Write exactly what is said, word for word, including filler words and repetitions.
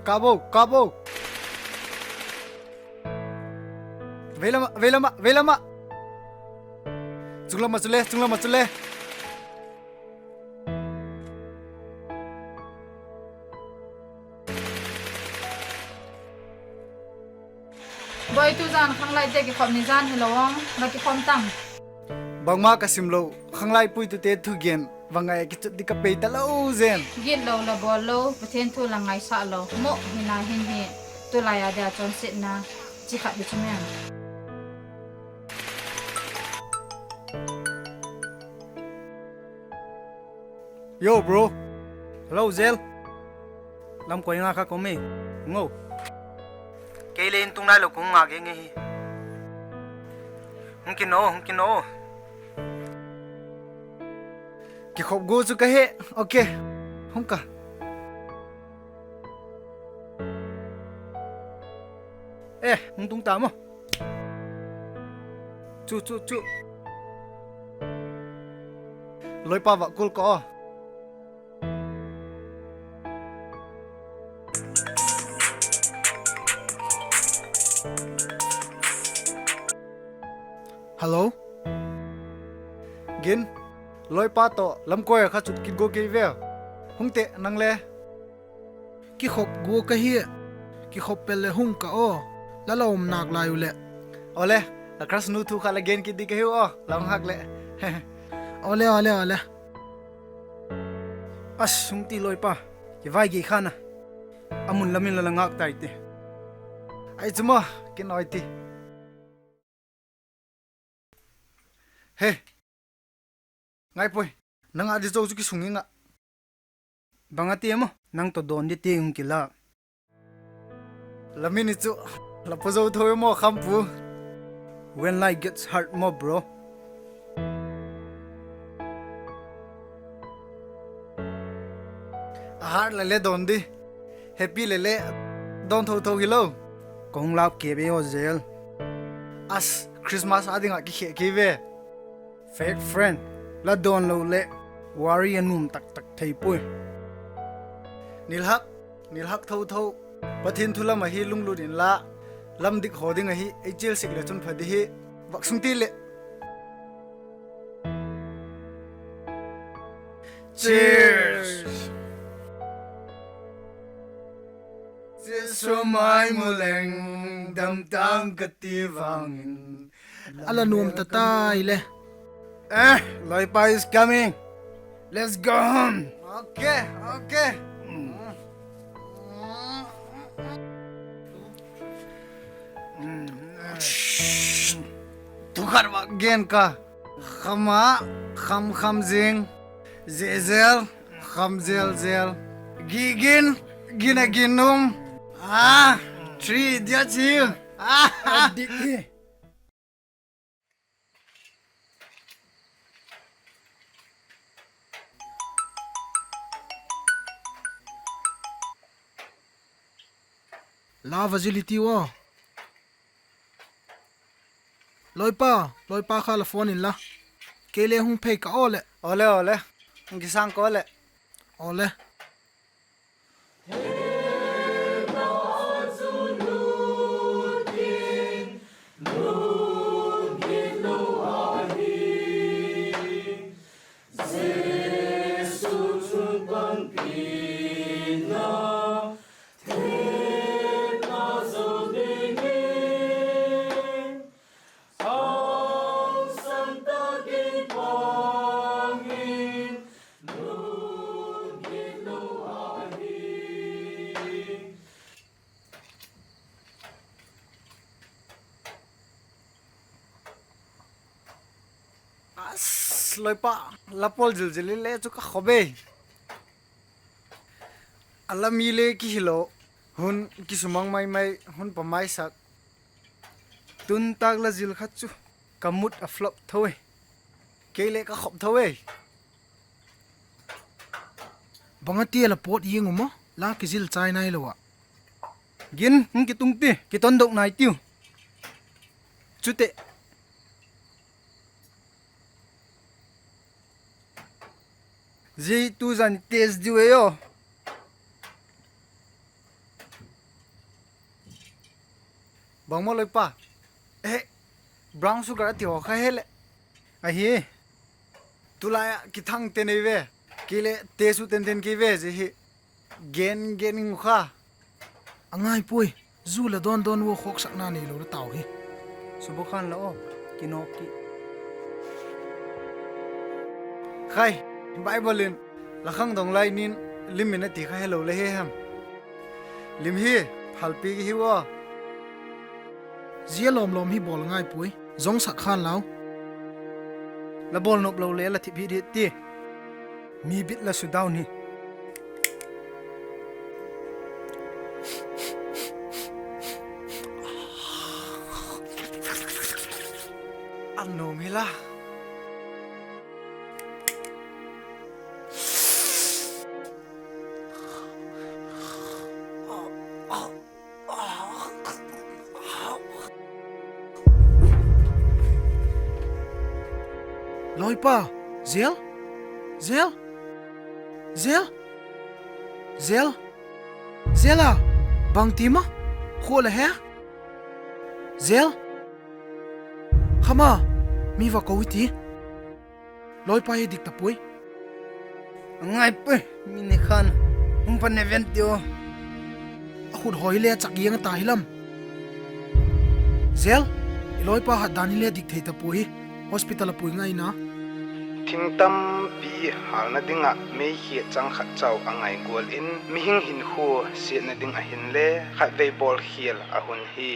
Kâp o, kâp o. Vei lam ah, vei lam ah, vei lam ah. Chung lam ah chule, chung lam ah chule. Boi, tu zan khanglai te kikhop ni zan hilo ang, la kikhawm tang. Bangma ka sim lo, khanglai puitute thugen va ngai a kichut di ka pei talo zen. Gitlo la bawl lo, Pathian thu la ngaisah lo maw, hina hin hi, tulai a dia chonsetna chi khat hi chu mem. Yo, bro. Hello, Zel. Lam koi nga kha ka um e. Ngo. Kei le in tung nailo ka hung ngâk e nge hi. Hung kin o, hung kin o. Kikhop gua chu ka he. Ok. Hung ka. E, hung tung ta maw. Chu, chu, chu. Loipa va kul ka aw. Hello? Gin, loipa tawh lam koi a kha chut kit gua kei ve. Hung te nang le. Kikhop gua ka hi. Kikhop pel leh hung ka aw. La la um nâk lai u leh. Awle, la crush nu thu kha la gen kit di ka hiu aw, la hung hak leh. Awle, awle, awle. A sung ti loipa, kivai gei khan a. A mun lam in la la ngâk tai ti. Ai chu maw, kin oi ti. He. Ngai poi. Nang a di zo chu kisung ing a. Bang a ti maw, nang tawh dawn di ti hung kila. La min i chu, la pu zo tho maw, Khampu. When life gets hard maw, bro. A hard le le dawn di. Happy le le dawn tho tho hilo. Ka hung lâk kei ve aw Zel. As, Christmas a ding ah kikhe kei ve. Fake friend, la dawn lo leh worry a nuam tak tak thei puai. Nilhak, nilhak tho tho. Pathian thu lam ahi lunglut inla, lam dik haw ding ahi ei chial sek leh chun pha di hi. Vak sung ti leh. Cheers. Jesu mai mu leng, dam tang ka ti vang in. A la nuam ta tai le. Eh, loipa is coming. Let's go home. Okay, okay. Thu khat va gen ka. Kham a, kham kham zing. Zel zel, kham zel zel. Gi gin, gin a gin um. Ah, three idiots hi. Ah. Dik hi. La va zil i tiu aw. Loipa, loipa kha la phone inla. Kei le hung phei ka aw leh. Awle, awle. Hung kisâng ka aw leh. Awle. As, loipa, la pawl zil zil le chu ka khop e. A la mi le kihilo, hun kisumang mai mai, hun pha maisak. Tun tâk la zil khat chu ka mood a flop tho e. Kei le ka khop tho e. Bang a tia la pawt ziang u maw, la kizil chai nailo ah. Gin, hung kitung ti, kitondok nai tiu. Chuteh, zia tu zan test diu e aw. Bang maw loipa? Eh, brown sugar a ti haw kha he leh. Ahi. Tulai ah kithang te nei ve. Kei leh te su tenten kei ve zi hi. Gen gen ing u kha. A ngai puai. Zu la dawn dawn ua khawksakna neilo la tau hi. Subakhan la aw, kinawk ki. Khai, Bible in, la khangdong lai nin lim in a ti kha helo le he hem. Lim hi phalpi ki hiu aw. Zia lawmlawm hi bawl ngai puai, zong sak khan lau. La bawl nop lo le la thip hi dit ti. Mi bit la su dawn hi. A nuam hi la. Lawipa, Zel? Zel? Zel? Zel? Zel a? Bangti ma? Khua la he? Zel? Khama, mi va ko i ti. Lawipa hi dik ta puai. A ngai puai, mi ne khan. Hung pan ne ven ti aw. A khut hawi le a chak iang a ta hilam. Zel, i lawipa hat dan hile dik thei ta puai hi. Hospital a pui ngai na. Thing tampi hâlna ding ah meikhiat chang khat chau a ngai gual in mihing hinkhua siatna ding ahinle khatvei bawlkhial a hun hi.